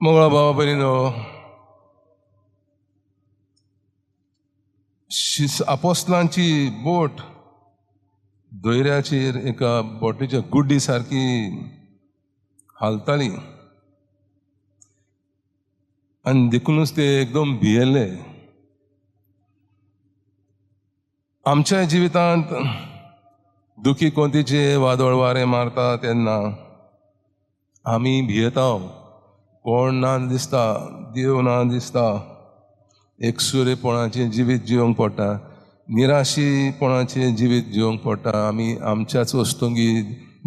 मोगळा भावा भयणीनो, आपोस्लांची बोट दोयऱ्याचेर एका बोटीच्या गुड्डी सारकी हालताली आनी देखूनच ते एकदम भियेल्ले. आमच्या जिवितांत दुखी कोंतीचे वादळ वारें मारता तेन्ना आमी भियेता, कोण ना दिसता, देव ना दिसता, एकसुरेपणाचें जिवीत जिवंक पडटा, निराशीपणाचें जिवीत जिवंक पडटा. आमी आमच्याच वस्तुंगी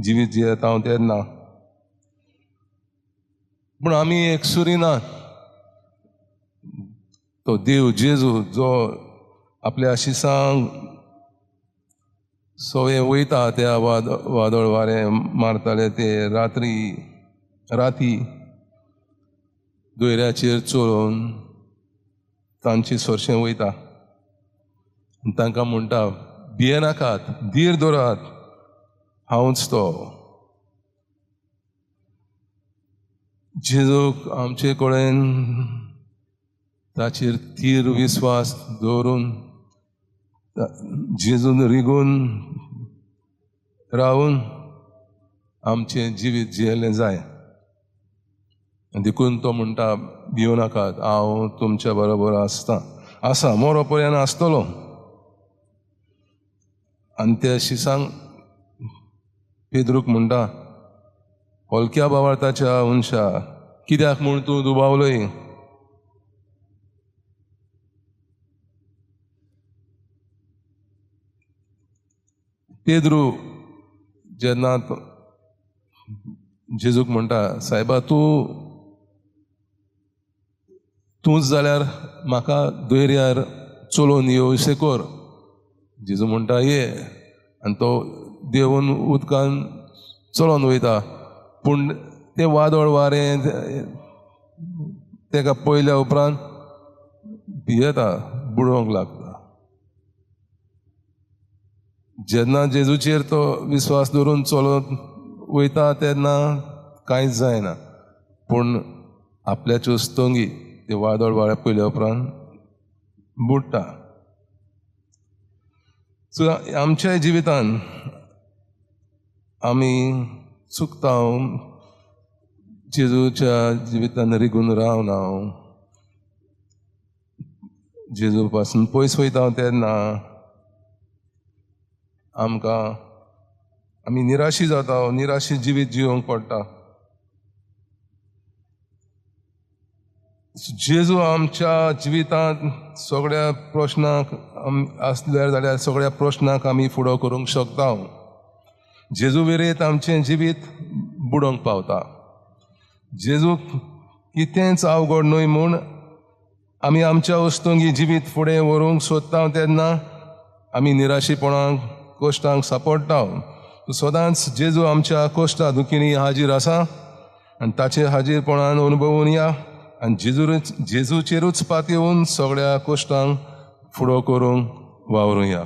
जिवीत जियेता तेन्ना, पूण आमी एकसुरी ना. तो देव जेजू जो आपल्या शिसांक सवये वयता त्या वादळ वारें मारताले ते राती दोयऱ्याचेर चलोवन तांची सरशें वयता आनी तांकां म्हणटा, भियेनाकात, धीर दवरात, हांवच तो. जेजूक आमचे कडेन ताचेर थीर विस्वास दवरून जेजून रिगून रावून आमचें जिवीत जियेलें जाय. देखून तो म्हणटा, भिवं नाकात, हांव तुमच्या बरोबर आसता, आसा, मोरो पर्यंत आसतलो. आनी त्या शिसांक पेद्रूक म्हणटा, हलक्या बावार्थाच्या मनशा, कित्याक म्हूण तूं दुबावलोय? पेद्रू जेन्ना जेजूक म्हणटा, सायबा तूंच जाल्यार म्हाका दोयऱ्यार चलोवन येवशें कर. जेजू म्हणटा ये, आनी तो देंवन उदकान चलोवन वयता. पूण तें वादळ वारें तेका पळयल्या उपरांत भियेता, बुडोवंक लागता. जेन्ना जेजूचेर तो विस्वास दवरून चलत वयता तेन्ना कांयच जायना, पूण आपल्याच्यो स्तंगी ते वादळ वारें पळयल्या उपरांत बुडटा. सो आमच्या जिवितान आमी चुकता, जेजूच्या जिवितान रिगून रावना, जेजू पासून पयस वयता तेन्ना आमकां आमी निराशी जाता, निराशी जिवीत जिवंक पडटा. जेजू आमच्या जिवितांत सगळ्या प्रश्नांक आसल्यार जाल्यार सगळ्या प्रश्नांक आमी फुडो करूंक शकता. जेजू विरेत आमचें जिवीत बुडोवंक पावता. जेजू कितेंच अवघड न्हय म्हूण आमी आमच्या वस्तुंगी जिवीत फुडें व्हरूंक सोदता तेन्ना आमी निराशीपणाक, कश्टांक सापडटा. सदांच जेजू आमच्या कश्टा दुखींनी हाजीर आसा आनी ताचे हाजीरपणान अनुभवून या आनी जेजूचेरूच पातयेवन सगळ्या कश्टांक फुडो करूंक वावरुया.